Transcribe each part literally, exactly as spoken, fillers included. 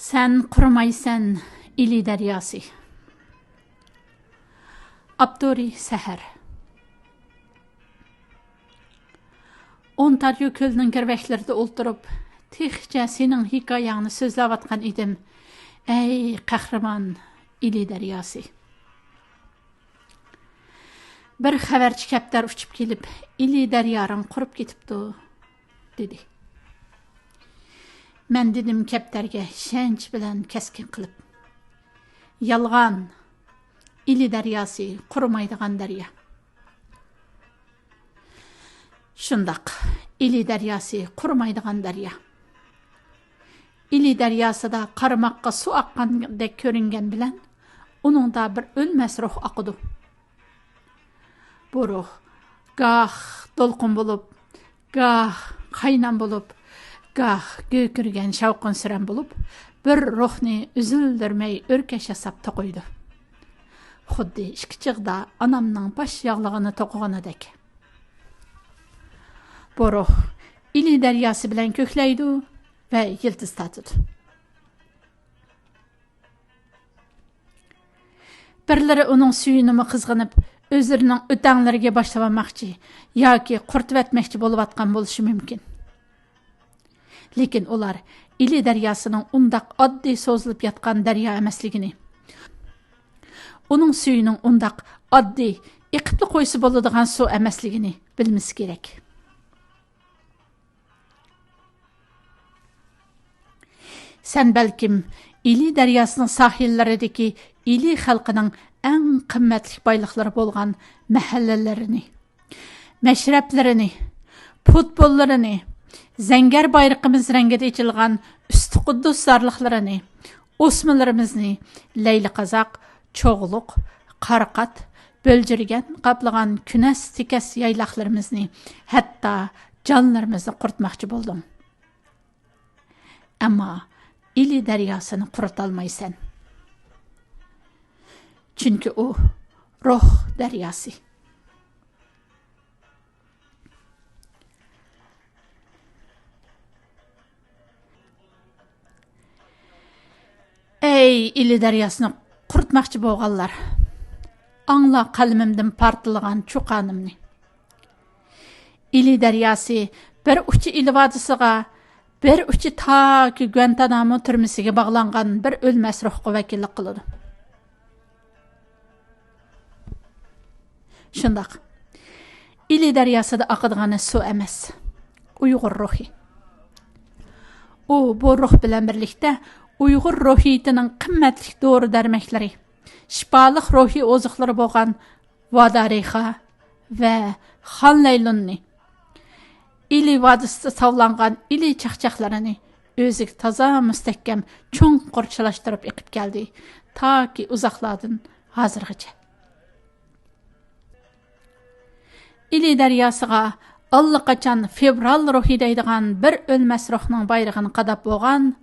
سەن قۇرۇمايسەن، ئىلى دەرياسى. ئاپتورى سەھەر. ئونتاريو كۆلىنىڭ گىرۋەكلىرىدە ئولتۇرۇپ، تېخىچە سېنىڭ ھېكايەڭنى سۆزلەۋاتقان ئىدىم، ئەي قەھرىمان ئىلى دەرياسى. بىر خەۋەرچى كەپتەر ئۇچۇپ كېلىپ، ئىلى دەرياڭ قۇرۇپ كېتىپتۇ، دېدى. مەن دېدىم كەپتەرگە ئىشەنچ بىلەن كەسكىن قىلىپ، يالغان، ئىلى دەرياسى قۇرۇمايدىغان دەريا. شۇنداق، ئىلى دەرياسى قۇرۇمايدىغان دەريا. ئىلى دەرياسىدا قارىماققا سۇ ئاققاندەك كۆرۈنگەن بىلەن، ئۇنىڭدا بىر ئۆلمەس روھ ئاقىدۇ. بۇ روھ گاھ دولقۇن بولۇپ، گاھ قاينام بولۇپ، گاھ گۆكۈرگەن شاۋقۇنسۈرەن بولۇپ، بىر روھنى ئۈزۈلدۈرمەي ئۆركەش ياساپ توقۇيدۇ. خۇددى ئىككى چىغدا ئانامنىڭ باش ياغلىقىنى توقۇغىنىدەك. بۇ روھ ئىلى دەرياسى بىلەن كۆكلەيدۇ ۋە يىلتىز تارتىدۇ. بىرلىرى ئۇنىڭ سۈيىنىمۇ قىزغىنىپ، ئۆزلىرىنىڭ ئۆتەڭلىرىگە باشلىۋالماقچى ياكى قۇرۇتۇۋەتمەكچى بولۇۋاتقان بولۇشى مۇمكىن. لېكىن ئۇلار ئىلى دەرياسىنىڭ ئۇنداق ئاددىي سوزۇلۇپ ياتقان دەريا ئەمەسلىكىنى، ئۇنىڭ سۈيىنىڭ ئۇنداق ئاددىي ئېقىپلا قويسا بولىدىغان سۇ ئەمەسلىكىنى بىلمىسى كېرەك. سەن بەلكىم ئىلى دەرياسىنىڭ ساھىللىرىدىكى ئىلى خەلقىنىڭ ئەڭ قىممەتلىك بايلىقلىرى بولغان مەھەللىلىرىنى، مەشرەپلىرىنى، پۇتبوللىرىنى، زەڭگەر بايرىقىمىز رەڭگىدە ئېچىلغان ئۈستى قۇددۇس زارلىقلىرىنى، ئوسمىلىرىمىزنى، لەيلى قازاق، چوغلۇق، قارىقات، بۆلجۈرگەن قاپلىغان كۈنەس تېكەس يايلاقلىرىمىزنى، ھەتتا جانلىرىمىزنى قۇرۇتماقچى بولدۇڭ. ئەمما ئىلى دەرياسىنى قۇرۇتالمايسەن. چۈنكى ئۇ روھ دەرياسى. ئەي ئىلى دەرياسىنى قۇرۇتماقچى بولغانلار، ئاڭلا قەلىمىمدىن پارتلىغان چۇقانىمنى. ئىلى دەرياسى بىر ئۇچى ئىلى ۋادىسىغا، بىر ئۇچى تاكى گۇەنتانامو تۈرمىسىگە باغلانغان بىر ئۆلمەس روھقا ۋەكىللىك قىلىدۇ. شۇنداق. ئىلى دەرياسىدا ئاقىدىغان سۇ ئەمەس، ئۇيغۇر روھى. ئۇ بۇ روھ بىلەن بىرلىكتە ئۇيغۇر روھىيىتىنىڭ قىممەتلىك دورا-دەرمەكلىرى، شىپالىق روھىي ئوزۇقلىرى بولغان ۋادارىخا ۋە خانلەيلۇننى، ئىلى ۋادىسىدا تاۋلانغان ئىلى چاقچاقلىرىنى ئۆزىگە تازا مۇستەھكەم، چوڭقۇر چىلاشتۇرۇپ ئېقىپ كەلدى، تاكى ئۇزاقلاردىن ھازىرغىچە. ئىلى دەرياسىغا ئاللىقاچان فېۋرال روھى دەيدىغان بىر ئۆلمەس روھنىڭ بايرىقىنى قاداپ بولغان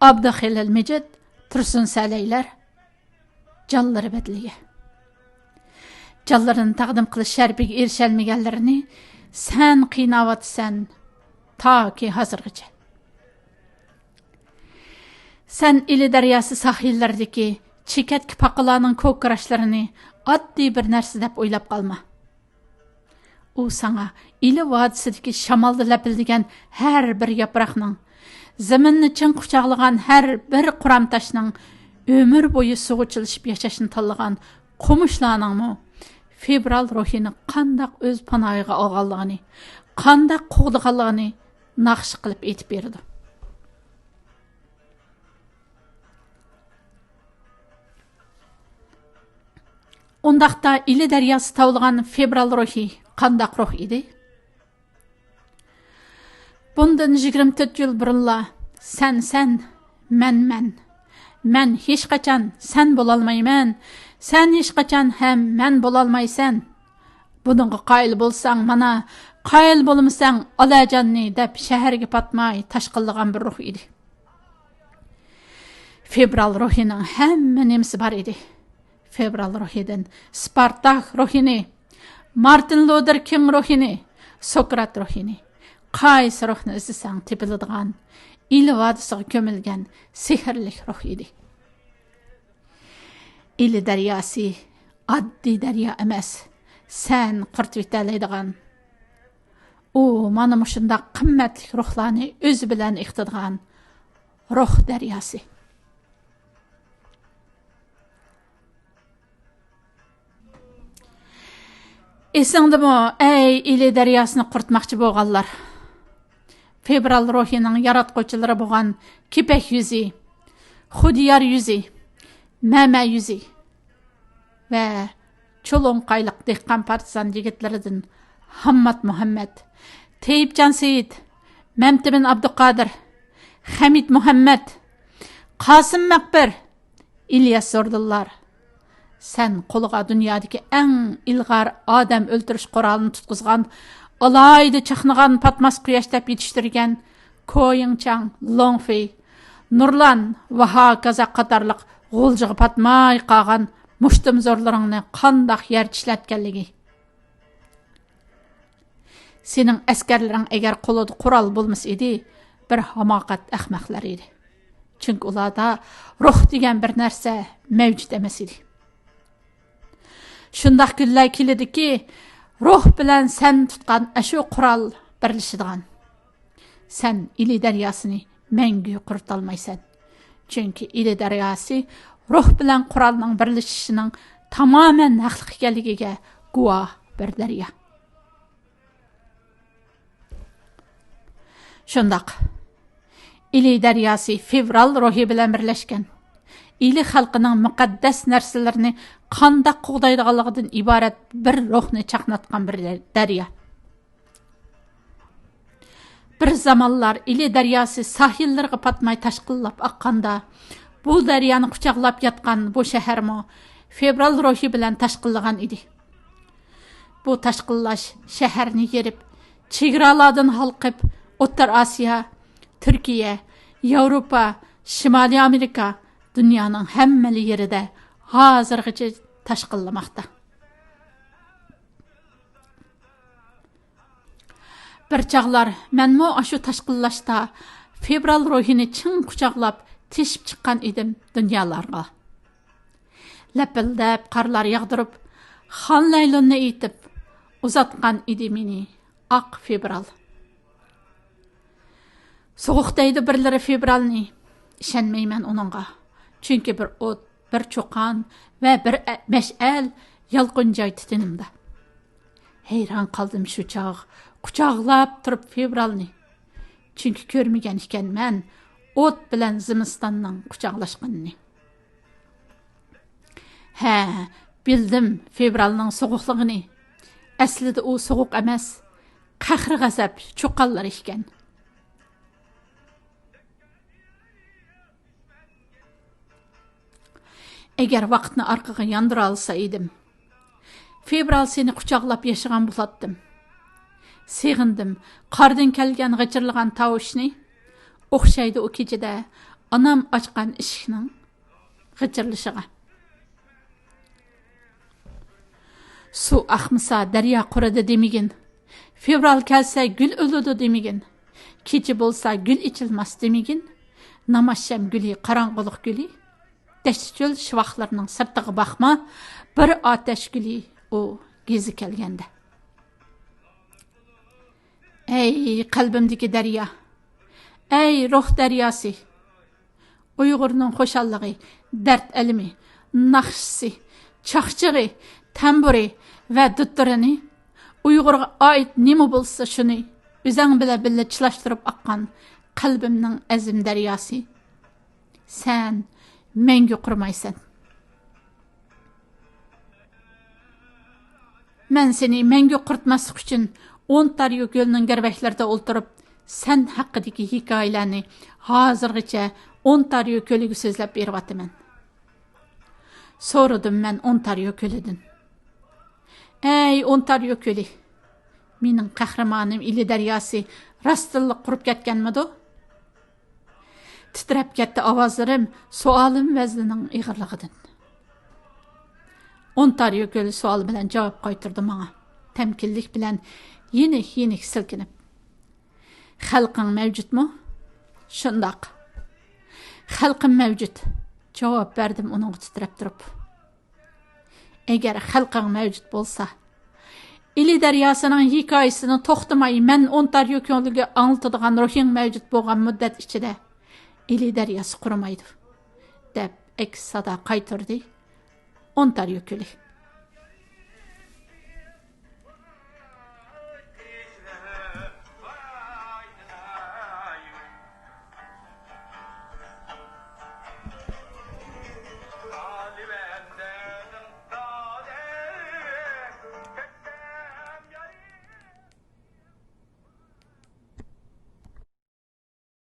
ئابدۇخېلىل مىجىت، تۇرسۇن سەلەيلەر، جانلىرى بەدىلىگە. جانلىرىنى تەقدىم قىلىش شەرىپىگە ئېرىشەلمىگەنلىرىنى سەن قىيناۋاتىسەن تاكى ھازىرغىچە. سەن ئىلى دەرياسى ساھىللىرىدىكى چېكەتكە پاقىلارنىڭ كوكۇراشلىرىنى ئاددىي بىر نەرسە دەپ ئويلاپ قالما. ئۇ ساڭا ئىلى ۋادىسىدىكى شامالدا لەپىلدىگەن ھەر بىر ياپراقنىڭ، زېمىننى چىڭ قۇچاقلىغان ھەر بىر قۇرام تاشنىڭ، ئۆمۈر بويى سۇغا چىلىشىپ ياشاشنى تاللىغان قومۇشلارنىڭمۇ فېۋرال روھىنى قانداق ئۆز پاناھىغا ئالغانلىقىنى، قانداق قوغدىغانلىقىنى ناخشا قىلىپ ئېيتىپ بېرىدۇ. ئۇنداقتا ئىلى دەرياسى تاۋلىغان فېۋرال روھى قانداق روھ ئىدى؟ بۇندىن يىگىرمە تۆت يىل بۇرۇنلا سەن سەن، مەن مەن، مەن ھېچقاچان سەن بولالمايمەن، سەن ھېچقاچان ھەم مەن بولالمايسەن. بۇنىڭغا قايىل بولساڭ مانا، قايىل بولمىساڭ ئالاجاننى دەپ شەھەرگە پاتماي تاشقىنلىغان بىر روھ ئىدى. فېۋرال روھىنىڭ ھەممە نېمىسى بار ئىدى. فېۋرال روھىدىن سپارتاك روھىنى، مارتىن لۇتېر كىڭ روھىنى، سوكرات روھىنى، قايسى روھنى ئىزدىسەڭ تېپىلىدىغان، ئىلى ۋادىسىغا كۆمۈلگەن سېھىرلىك روھ ئىدى. ئىلى دەرياسى ئاددىي دەريا ئەمەس، سەن قۇرۇتۇۋېتەلەيدىغان. ئۇ مانا مۇشۇنداق قىممەتلىك روھلارنى ئۆزى بىلەن ئېقىتىدىغان روھ دەرياسى. ئېسىڭدىمۇ، ئەي ئىلى دەرياسىنى قۇرۇتماقچى بولغانلار؟ فېۋرال روھىنىڭ ياراتقۇچىلىرى بولغان كېپەك يۈزى، خۇدىيار يۈزى، مەمە يۈزى ۋە چولۇڭقايلىق دېھقان پارتىزان يىگىتلىرىدىن ھاممات مۇھەممەت، تېيىپجان سېيىت، مەمتىمىن ئابدۇقادىر، خەمىت مۇھەممەت، قاسىم مەقبىر، ئىلياس زوردۇنلار، سەن قولىغا دۇنيادىكى ئەڭ ئىلغار ئادەم ئۆلتۈرۈش قورالىنى تۇتقۇزغان، ئالاھىدە چاقنىغان پاتماس قۇياش دەپ يېتىشتۈرگەن كويىڭچاڭ، لوڭفېي، نۇرلان ۋە ھاكازا قاتارلىق غۇلجىغا پاتماي قالغان مۇشتۇمزورلىرىڭنى قانداق يەر چىشلەتكەنلىكى. سېنىڭ ئەسكەرلىرىڭ ئەگەر قولىدا قورال بولمىسا ئىدى، بىر ھاماقەت ئەخمەقلەر ئىدى. چۈنكى ئۇلاردا روھ دېگەن بىر نەرسە مەۋجۇت ئەمەس ئىدى. شۇنداق كۈنلەر كېلىدۇكى، روھ بىلەن سەن تۇتقان ئاشۇ قورال بىرلىشىدىغان. سەن ئىلى دەرياسىنى مەڭگۈ قۇرۇتالمايسەن. چۈنكى ئىلى دەرياسى روھ بىلەن قورالنىڭ بىرلىشىشىنىڭ تامامەن ھەقلىق ئىكەنلىكىگە گۇۋاھ بىر دەريا. شۇنداق. ئىلى دەرياسى فېۋرال روھى بىلەن بىرلەشكەن. ئىلى خەلقىنىڭ مۇقەددەس نەرسىلىرىنى قانداق قوغدايدىغانلىقىدىن ئىبارەت بىر روھنى چاقناتقان بىر دەريا. بىر زامانلار ئىلى دەرياسى ساھىللىرىغا پاتماي تاشقىنلاپ ئاققاندا، بۇ دەريانى قۇچاقلاپ ياتقان بۇ شەھەرمۇ فېۋرال روھى بىلەن تاشقىنلىغان ئىدى. بۇ تاشقىنلاش شەھەرنى يېرىپ، چېگرالاردىن ھالقىپ، ئوتتۇرا ئاسىيا، تۈركىيە، ياۋروپا، شىمالىي ئامېرىكا، دۇنيانىڭ ھەممىلا يېرىدە ھازىرغىچە تاشقىنلىماقتا. بىر چاغلار مەنمۇ ئاشۇ تاشقىنلاشتا فېۋرال روھىنى چىڭ قۇچاقلاپ تېشىپ چىققان ئىدىم دۇنيالارغا. لەپىلدەپ قارلار ياغدۇرۇپ، خان لەيلۇننى ئېيتىپ، ئۇزاتقان ئىدى مېنى ئاق فېۋرال. سوغۇق دەيدۇ بىرلىرى فېۋرالنى، ئىشەنمەيمەن ئۇنىڭغا. چۈنكى بىر ئوت، بىر چۇقان ۋە بىر ئە-، مەشئەل يالقۇن جايتى تېنىمدا. ھەيران قالدىم شۇ چاغ، قۇچاقلاپ تۇرۇپ فېۋرالنى. چۈنكى كۆرمىگەن ئىكەنمەن ئوت بىلەن زىمىستاننىڭ قۇچاقلاشقىنىنى. ھە، بىلدىم فېۋرالنىڭ سوغۇقلۇقىنى. ئەسلىدە ئۇ سوغۇق ئەمەس، قەھرى-غەزەپ چۇقانلىرى ئىكەن. ئەگەر ۋاقىتنى ئارقىغا ياندۇرالىسا ئىدىم، فېۋرال سېنى قۇچاقلاپ ياشىغان بولاتتىم. سېغىندىم قاردىن كەلگەن غىچىرلىغان تاۋۇشنى، ئوخشايدۇ ئۇ كېچىدە ئانام ئاچقان ئىشىكنىڭ غىچىرلىشىغا. سۇ ئاقمىسا، دەريا قۇرىدى دېمىگىن. فېۋرال كەلسە، گۈل ئۆلىدۇ دېمىگىن. كېچە بولسا، گۈل ئېچىلماس دېمىگىن. نامازشام گۈلى، قاراڭغۇلۇق گۈلى، دەشت-چۆل شىۋاقلىرىنىڭ سىرتىغا باقما، بىر ئاتەش گۈلى ئۇ گېزى كەلگەندە. ئەي قەلبىمدىكى دەريا! ئەي روھ دەرياسى! ئۇيغۇرنىڭ خۇشاللىقى، دەرد ئەلىمى، ناخشىسى، چاقچىقى، تەمبۇرى ۋە دۇتتۇرىنى، ئۇيغۇرغا ئائىت نېمە بولسا شۇنى ئۆزەڭ بىلەن بىللە چىلاشتۇرۇپ ئاققان قەلبىمنىڭ ئەزىم دەرياسى. سەن مەڭگۈ قۇرۇمايسەن. مەن سېنى مەڭگۈ قۇرۇتماسلىق ئۈچۈن ئونتاريو كۆلىنىڭ گىرۋەكلىرىدە ئولتۇرۇپ، سەن ھەققىدىكى ھېكايىلەرنى ھازىرغىچە ئونتاريو كۆلىگە سۆزلەپ بېرىۋاتىمەن. سورىدىم مەن ئونتاريو كۆلىدىن. ئەي ئونتاريو كۆلى! مېنىڭ قەھرىمانىم ئىلى دەرياسى راستتىنلا قۇرۇپ كەتكەنمىدۇ؟ تىترەپ كەتتى ئاۋازلىرىم سوئالىم ۋەزنىنىڭ ئېغىرلىقىدىن. ئونتاريو كۆلى سوئال بىلەن جاۋاب قايتۇردى ماڭا، تەمكىنلىك بىلەن يېنىك-يېنىك سىلكىنىپ. خەلقىڭ مەۋجۇتمۇ؟ شۇنداق. خەلقىم مەۋجۇت، جاۋاب بەردىم ئۇنىڭغا تىترەپ تۇرۇپ. ئەگەر خەلقىڭ مەۋجۇت بولسا، ئىلى دەرياسىنىڭ ھېكايىسىنى توختىماي مەن ئونتاريو كۆلىگە ئاڭلىتىدىغان روھىڭ مەۋجۇت بولغان مۇددەت ئىچىدە ئىلى دەرياسى قۇرۇمايدۇ، دەپ ئەكس سادا قايتۇردى ئونتاريو كۆلى.